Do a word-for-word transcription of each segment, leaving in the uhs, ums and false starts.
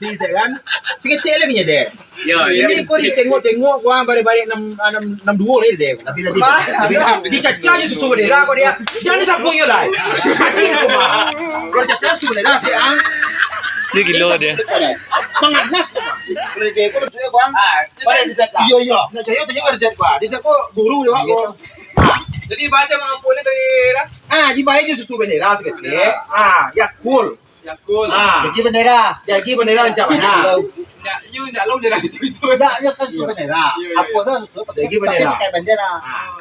Sih, kan? Saketek lai punyo deh. Yo, yo. Ini kau ditengok-tengok, kau barek-barek enam, enam, enam dua lai deh. Tapi, tapi, tapi, dicaca je susu bendera kau dia. Jangan disapu je lah. Mati aku, mah. Kalau dicaca susu bendera, sih, ah. Dia gila dia. Manganas, mah. Kalau dia kau bentuk dia, kau, ah. Barek di Z lah. Iyo, iyo. Nak cahaya, cahaya di Z, kau. Di Z kau guru dia, kau. Jadi, baca mangapun ni tadi, dah? Ah, dibayar je susu bendera saketek. Bendera. Ah, Yakult. Yakult. Ah. Jadi bendera. Jadi bendera rancak bana. Ndak, nyo ndak lo bendera itu, itu. Ndak, nyo kan susu bendera. Iyo, iyo, iyo. Apo tu susu? Jadi bendera. Pakai bendera. Ah.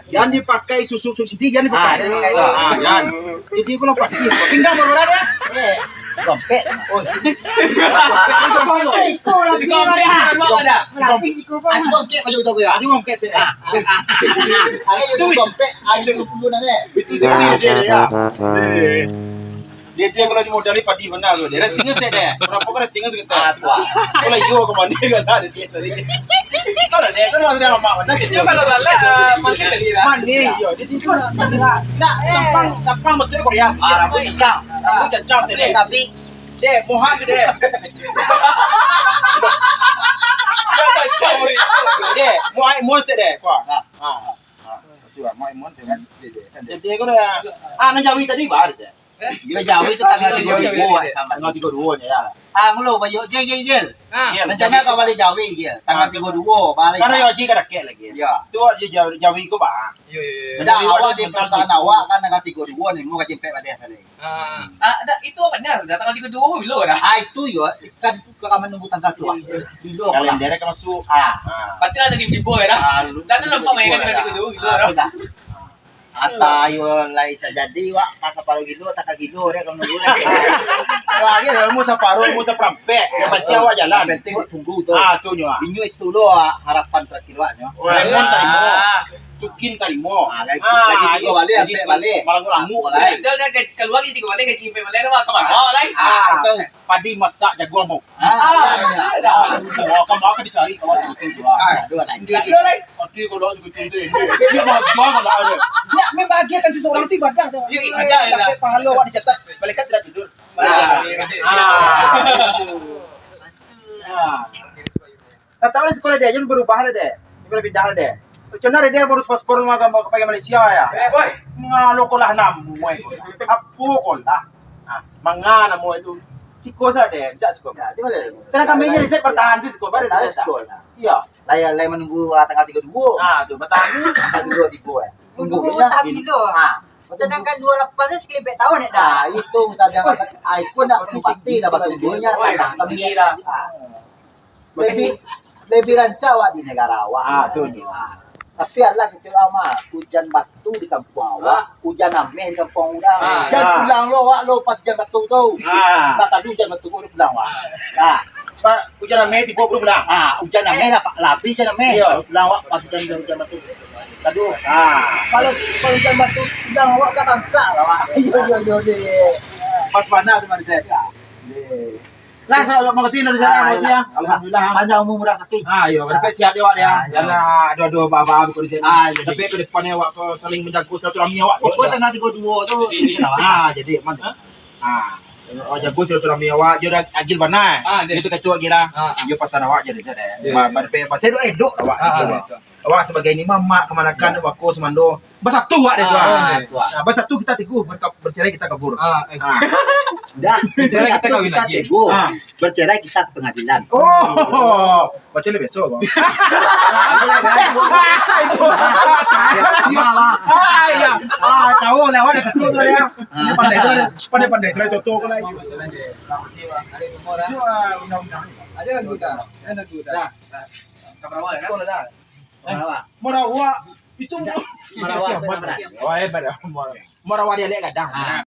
Jangan dipakai susu subsidi, jangan dipakai. Ah, jangan dipakai. Ah, jangan. Jadi aku nampak. Pinggang baru ada. Eh, dompet. Oh. Itu lagi ada. Lapis iko, Bang. Ah, cuba kek baju tu, ya. Ah, cuba kek sih. Ah. Ada yang dompet, ada yang puluh nak, eh. Itu seksi dia, ya. Eh. Dia, dia kalau dimodali padi bana tu. Dia racing set deh. Kenapa kau racing set kita? Ah, tu ah. Kau lah iyo ke mana kan ada dia tadi. Kau lah deh, kau lah ada lama mana gitu. Dia kalau galak, ah, manis tadi lah. Manis, yo. Jadi kau nak, nak, nak, tampang, tampang betul Korea. Ah, rambut cancang. Rambut cancang, tapi deh. Sapi. Deh, mohak tu deh. Deh, mohak imun set deh. Kau. Ah, ah, ah. Tu lah, mohak imun tu kan. Jadi kau dah, ah, nan jawi tadi baru deh. Yo, jawi tu tanggal tigo duo, sama. Tanggal tigo duo ni, ya. Ah, ngulo, Pak, yo, Gil, Gil, Gil. Ah. Rencana ka bali jawi, Gil. Tanggal tigo duo, bali. Karena yo haji ka dakek lagi. Ya. Tu aja jawi, jawi ko, Pak. Yo, yo, yo. Dah, awak di perusahaan awak kan tanggal tigo duo ni, mau ka jimpek baliak tadi. Ah. Ah, dah, itu apa dah? Dah tanggal tigo duo bilo dah. Ah, itu yo, kan itu ka manunggu tanggal tu. Bilo. Kalender ka masuk. Ah. Ah. Berarti lah dari Bibo ya dah. Ah, lu. Dah tu nampak main kan tanggal tigo duo bilo dah. Ah, dah. Atau yo lai tajadi, wak, ka saparo gilo, atau ka gilo, dek, kalau nunggu, dek. Wah, iyo, umur saparo, umur saparampek. Yang penting awak jalan. Yang penting awak tunggu tu. Ah, tu nyo, ah. Inyo itu lo, ah, harapan terakhir awak nyo. Lemon tarimo. Tukin tarimo. Ah, gaji, gaji tigo balik, ampek balik. Malangu-langu. Dah, dah, gaji kalua, gaji tigo balik, gaji ampek balik, dah, wak, ka mano, lai? Ah, itu. Padi masak jaguang bau. Ah, ah, dah. Oh, kan bakal dicari kawan itu tu lah. Ah, aduh, lah. Aduh, lah. Padi kalau juga tu, dia, dia, dia bahagia kalau ada. Dia membahagiakan seseorang tu ibadah dah. Iya, ibadah, ibadah. Sampai pahala awak dicatat, malaikat tidak tidur. Ah. Ah. Ah. Kata orang sekolah dia, jangan berubah lah deh. Boleh pindah lah deh. Macam mana dia baru paspor mau ke, mau ke Malaysia ya? Eh, boy. Ngalo kolah namu, eh. Apa kolah? Ah, manga namo itu? Siko saja deh, jak siko. Ya, di mana? Sedangkan meja reset bertahan sih siko, baru reset. Siko lah. Iya. Lai, lai menunggu, ah, tanggal tiga dua. Ah, tu bertahan. Tanggal tiga dua, eh. Tunggu, tunggu, ya, tak bilo. Ah. Sedangkan dua lapan tu sekali bek tahun, eh, dah. Ah, itu misalnya, ah, itu nak pasti dah bertunggunya, tanah kami dah. Ah. Lebih, lebih rancak awak di negara awak. Ah, tu ni. Ah. Tapi alah kecil awak mah, hujan batu di kampung awak, ah, hujan ameh di kampung urang. Ah. Jan pulang lo awak lo pas hujan batu tu. Ah. Pas tadi hujan batu baru pulang awak. Ah. Pak, hujan ameh tibo baru pulang. Ah, hujan ameh lah, Pak. Lah, habis hujan ameh. Iyo. Baru pulang awak pas hujan, hujan batu. Aduh. Ah. Kalau, kalau hujan batu pulang awak ka bangkak lah, Pak. Iyo, iyo, iyo, deh. Pas bana tu, Pak. Deh. Lah, sa-, makasih lah di sana, ah, makasih ya. Alhamdulillah. Panjang umur, murah rezeki. Ah, iyo, tapi sihat awak ya. Ah, iyo. Jangan ado-ado ba-, ba-, ba-, di sini. Ah, iyo. Tapi ke depan awak ko saling menjaga silaturahmi awak. Pokok tanggal tiga dua tu. Ah, jadi aman. Ah. Oh, jago silaturahmi awak, jo dah agil bana. Ah, deh. Itu kacau agil lah. Ah, ah. Jo pasan awak jadi deh. Iyo, ba-, iyo. Ba-, ba-, ba-, saya doa elok awak. Ah, ah, gitu. Awak sebagai ni mamak, kamanakan, wako, semando. Bersatu awak deh, tuan. Ah, tuan. Ah, bersatu kita teguh, berka-, bercerai kita kabur. Ah, eh. Ah. Dah, bercerai kita kawin lagi. Teguh. Ah. Bercerai kita ke pengadilan. Oh, baca lebih besok, bang. Itu. Ah, iya. Ah, tahu lah, awak dah satu tu ya. Dia pandai tu, pandai-pandai tu, tu, tu lah. Ada lagu dah. Ada lagu dah. Dah. Kamerawan, dah. Betul dah. Eh, Marawa. Itu Marawa, Marawa. Oh, eh, Marawa. Marawa dialek Gadang. Ah.